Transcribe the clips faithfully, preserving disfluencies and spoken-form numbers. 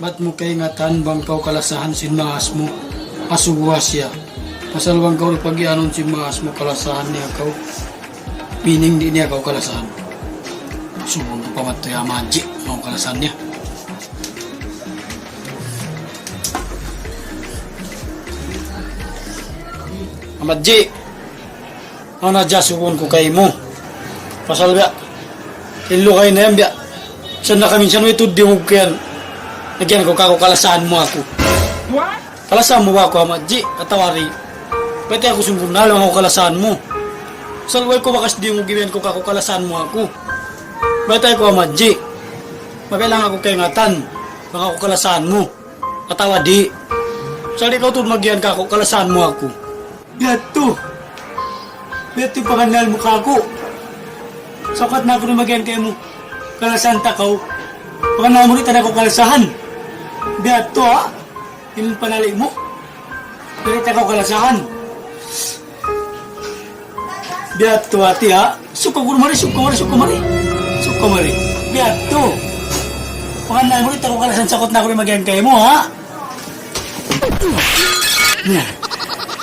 Bat mu kaingatan bang kaw kalasahan sin maas mu, asubuha siya. Pasal bang kaw di' pag-iyanun sin maas mu kalasahan niya kaw, meaning di' niya kaw kalasahan. Subung ku pa mattu ya Madji, bang kaw kalasahan niya. Madji, awn hadja subung ku kaymu. Pasal biya', in lugay na yan biya'. Sa' na kaminsan way tuud diyungug ku yan. Lagihan kaw kaku' kalasahan mu aku. Kalasahan mu ba aku, Madji? Atawa di'? Baytai aku sumbunnal bang aku kalasahan mu. Pasal way ku bakas diyungug iban kaw kaku' kalasahan mu aku. Baytai aku, Madji. Mabilang aku kaingatan bang aku kalasahan mu atawa di'. Pasal di' kaw tuud magiyan kaku' kalasahan mu aku. Biya' tu. Biya' tu pangannal mu kaku'. Sa' kuwat na aku di' magiyan kaymu kalasahan ta kaw. Pangannal mu di' ta na aku kalasahan. Biya' tu, ha? In panali' mu. Di' ta kaw kalasahan. Biya' tu hati, ha? Suka ku mari, suka mari, suka mari. Suka mari. Biya' tu. Pangannal mu di' ta aku kalasahan, sa' kuwat na aku di' magiyan kaymu, ha? Na.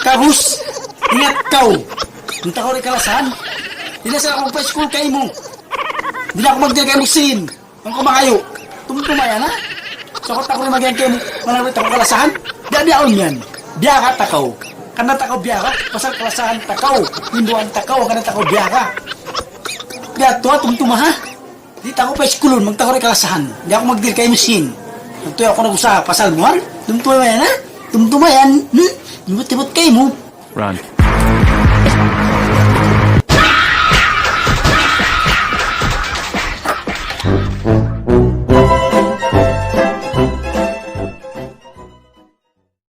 Kabus. Ingat kaw. Bang ta kaw di' kalasahan, di' na sa' aku magpa-school kaymu. Di' na aku magdihil kaymu sīn. Bang kaw mangayu', tumtuma yan, ha? Sa' kuwat na aku di' magiyan kaymu, mangayu' ta kaw kalasahan. Biya', biya' awn yan. Biyaka ta kaw. Hangkan ta kaw biyaka, pasal kalasahan ta kaw. Hinduan ta kaw, hangkan ta kaw biyaka. Biya' tu, ha, tumtuma, ha? Di' ta kaw pa-iskulun, bang ta kaw di' kalasahan. Di' aku magdihil kaymu sīn. Magtuy aku nag-usaha, pasal mu, ha? Tumtuma yan, ha? Tumtuma yan. Hmm? Libut-libut kaymu. Run.